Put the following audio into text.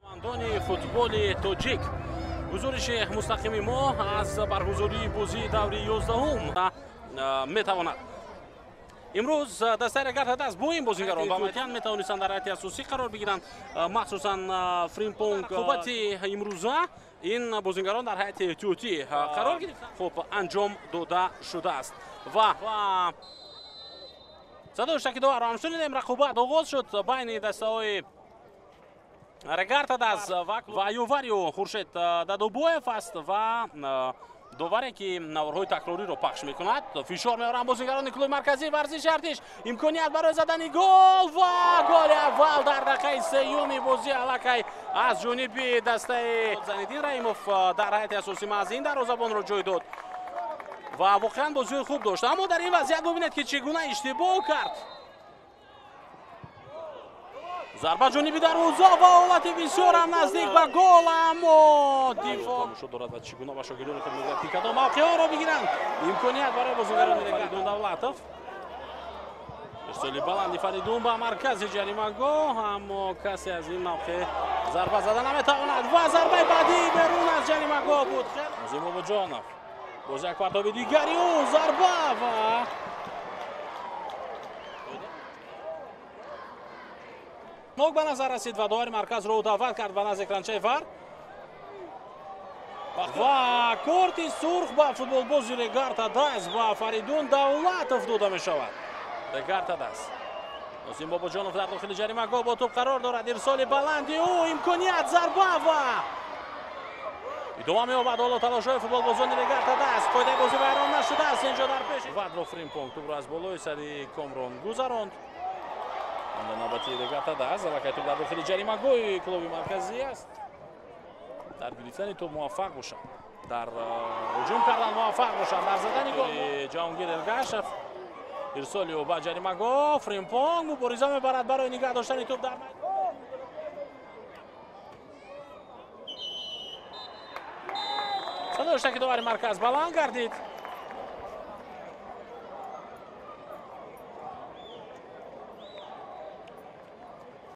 Мандони футболи тоҷик, гузориши мустақими мо аз баргузории бозии даври 11-ум метавонад. Имрӯз дастаи Регар ТадАЗ бо ин бозигарон ба майдон метавонистанд дар ҳайати асосӣ қарор бигиранд, махсусан Фримпонг. Рақобати имрӯза ин бозигарон дар ҳайати эҳтиётӣ қарор гирифтанд. Хуб анҷом дода шудааст ва садои штаки доварро ҳам шунидем. Рақобат оғоз шуд байни дастаҳои Регар ТадАЗ ва Юварио. Хуршед Дадобоев аст ва доваре ки наворҳои такрориро пахш мекунад. Фишор меоранд бозигарони клуби марказии варзиши Артиш. Имконият барои задани гол ва голи аввал дар дақиқаи сеюми бозӣ аллакай аз ҷониби дастаи Зайниддин Раҳимов дар ҳайати асосӣ маҳз ин дарвозабонро ҷой дод ва воқеан бозиҳои хуб дошт. Аммо дар ин вазъият бубинед, ки чӣ гуна иштибоҳ кард. Зарба ҷониби дарвоза ва ҳолати бисёр ҳам наздик ба гол, аммо дифоъ тамошо дорад ва чӣ гуна ба шогирдони худ мегӯяд, ки кадом мавқеъҳоро бигиранд. Имконият барои бозигарони Фаридун Давлатов. Ирсоли баланди Фаридун ба маркази ҷаримагоҳ, аммо касе аз ин мавқеъ зарба зада наметавонад ва зарбаи баъдӣ берун аз ҷаримагоҳ буд. Нозим Бобоҷонов боз як партоби дигари ӯ, зарба ва нок ба назар расид ва довари марказро ӯ даъват кард ба назди экранчаи ВАР ва корти сурх ба футболбози Регар ТадАЗ ва Фаридун Давлатов дода мешавад. Регар ТадАЗ. Нозим Бобоҷонов дар дохили ҷаримагоҳ бо тӯб қарор дорад. Ирсоли баланди ӯ, имконият, зарба ва идома меёбад ҳоло талошҳои футболбозони Регар ТадАЗ. Қоидаи бозӣ вайрон нашудааст инҷо дар пеш. Вадро Фримпонг тӯбро аз болои сари Комрон гузаронд. Навбати Регар ТадАЗ аллакай тӯб дар дохили ҷаримагоҳи клуби марказӣ аст. Дар гирифтани тӯб муваффақ бошанд, дар ҳуҷум кардан муваффақ бошанд, дар задани гол. Ҷаҳонгир Эргашев, ирсоли ӯ ба ҷаримагоҳ, Фримпонг мубориза мебарад барои нигаҳ доштани тӯб дар майдон. Садои штаки довари марказ баланд гардид.